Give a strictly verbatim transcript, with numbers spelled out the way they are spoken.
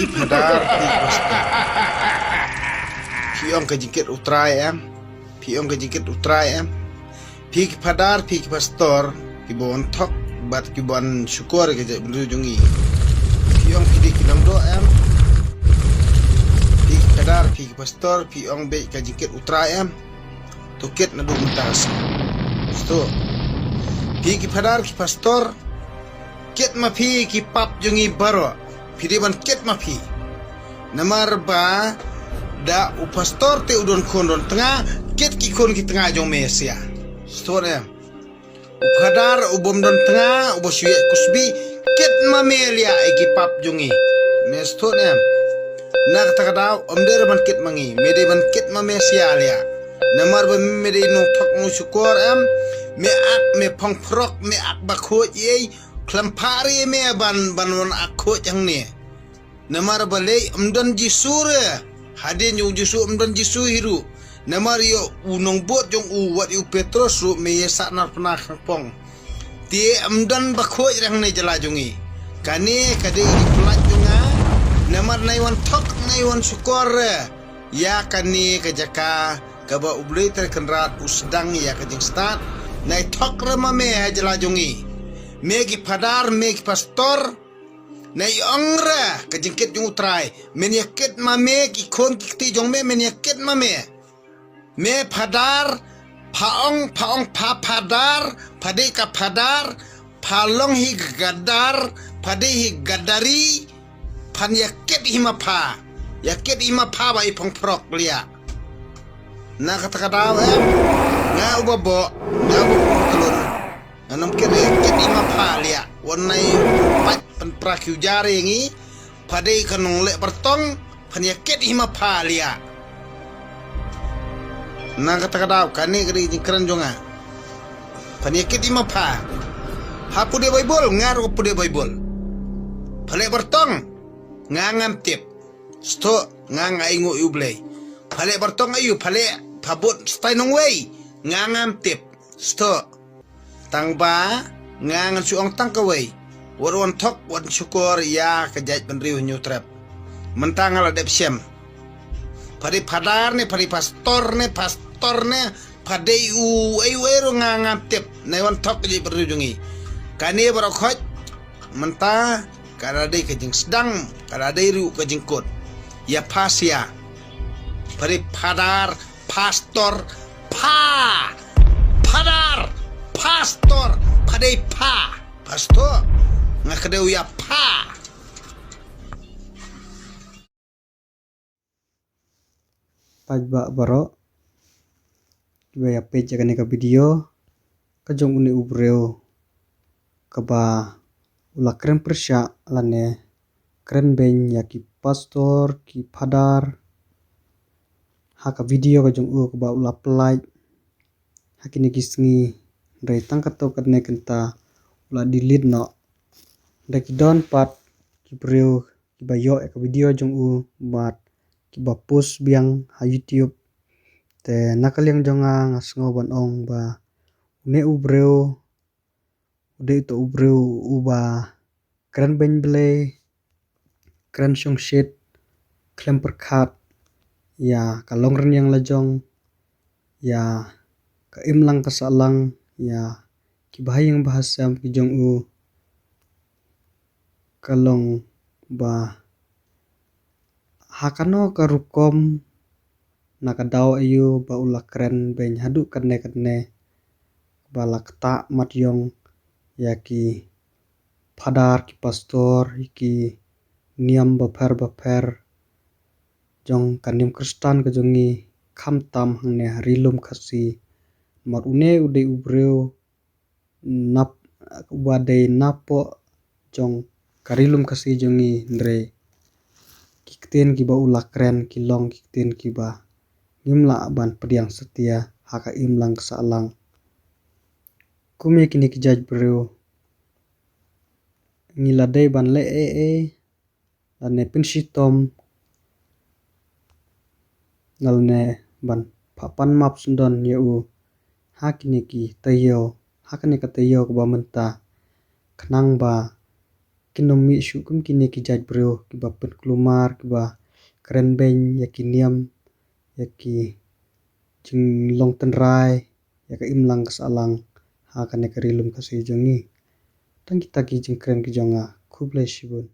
Phadar, phi ki pastor, phi ong ka jingkit U Trai em? Phi ong ka jingkit U Trai em? Phi ki phadar, phi ki pastor, kiba wan thok bad kiba wan shukor ïa ka jaitbynriew jong ngi, phi ong phi dei ki nongdoh em? Phi ki phadar, phi ki pastor, phi ong beit ka jingkit U Trai em? To kit naduh mynta ka sngi. Sngewthuh. Phi ki phadar, ki pastor, kit ma phi ki pap jong ngi baroh. Phi dei ban kit ma phi. Namar ba da u pastor te u don khun don tnga, kit ki khun ki tnga jong me ïa sia. Sngewthuh ne em? U phadar u bym don tnga, uba shu ïaid kusbi, kit ma me liah ïa ki pap jong ngi. Me sngewthuh ne em? Na kata ka daw ym dei ruh ban kit ma ngi, me dei ban kit ma me sia liah. Namar ba me dei nongthok nongshukor em? Me ak, me phong phrok, me ak ba khuid ei. Khlem phah ri me ban, ban wan ak khuid hangne. Namar balei? Ym don Jisu re. Hadien jong u Jisu ym don Jisu hi ruh. Namar ïa u nongbud jong u, wat ïa u Petros ruh me ïa sah narphna khangpong. Te ym don ba khuid re hangne jylla jong ngi. Kane ka dei ka jingpyllait jong nga. Namar nai wan thok, nai wan shukor re ïa kane ka jaka kaba U Blei Trai Kynrad u sdang ïa ka jingstad. Nai thok re ma me ha jylla jong ngi. Me ki phadar, me ki pastor, nai ong re ka jingkit jong U Trai. Men ïa kit ma me ki khun ki kti jong me, men ïa kit ma me. Me phadar, pha ong, pha ong pha phadar, pha dei ka phadar, pha long hi gadar, pha dei hi gadari, phan ïa kit hi ma pha. Ïa kit hi ma pha ba i phong phrok liah. Na kata ka daw em? Nga uba boh, nga uba boh klun. Ngan ym kit re, kit i ma pha liah. Wan nai pat pynpra ki u jar ïa ngi. Pha dei ka nongleh bartong, phan ïa kit i ma pha liah. Na kata ka daw, kane ka dei jingkren jong nga. Phan ïa kit i ma pha. Pha pule Baibl, nga ruh pule Baibl. Pha leh bartong, nga ngam tip. Sngewthuh, nga nga ainguh ïa U Blei. Pha leh bartong aïu, pha leh, pha bud stai nongwei, nga ngam tip. Sngewthuh. Tang ba nga ngan shu ong tang kawei. Wat wan thok, wan shukor ïa ka jaitbynriew Hynñiew Trep. Mynta nga la dep shem. Pha dei phadar ne, pha dei pastor ne, pastor ne, pha dei u ei u ei ruh nga ngam tip. Nai wan thok ka jaitbynriew jong ngi. Kane baroh khoit mynta ka la dei ka jingsdang, ka la dei ruh ka jingkut. Ïa pha sia. Pha dei phadar, pastor, pha. Phadar, pastor, pha dei pha. Pastor, nga kdew ïa pha. Paidbah baroh kiba ïa peit ïa kane ka video, ka jong une u briew kaba u la kren pyrshah lane kren beiñ ïa ki pastor, ki phadar ha ka video ka jong u kaba u la pyllait ha kine ki sngi. Hynrei tang katto katne kynta u la delete noh. Hynrei ki don pat ki briew kiba ïoh ïa ka video jong u bad kiba post biang ha YouTube. Te na ka liang jong nga, nga sngew ban ong ba une u briew u dei uto u briew uba kren beiñ Blei, kren shongshit, khlem pyrkhat ïa ka long rynïeng la jong, ïa ka imlang ka sahlang, ïa ki bahaïing bahasem ki jong u. Ka long ba ha kano ka rukom, na ka daw aïu ba u la kren beiñ haduh katne katne, ba la ktah mat ïong ïa ki phadar, ki pastor, ïa ki niam bapher bapher jong ka niam Khristan ka jong ngi, khamtam hangne ha Ri Lum Khasi. Namar une u dei u briew nap, uba dei napoh jong ka Ri Lum Khasi jong ngi, hynrei ki ktien kiba u la kren ki long ki ktien kiba ngim lah ban pdiang satia ha ka imlang ka sahlang. Kum ïa kine ki jait briew ngi la dei ban leh ei ei lane pynshitom, lane ban phah pan map syndon ïa u ha kine ki taïew, ha kane ka taïew kaba mynta, khnang ba kin ym mih shuh kum kine ki jait briew kiba pynkulmar, kiba kren beiñ ïa ki niam, ïa ki jinglong tynrai, ïa ka imlang ka sahlang ha kane ka ri lum ka sui jong ngi. Tang kita ki jingkren ki jong nga. Khublei shibun.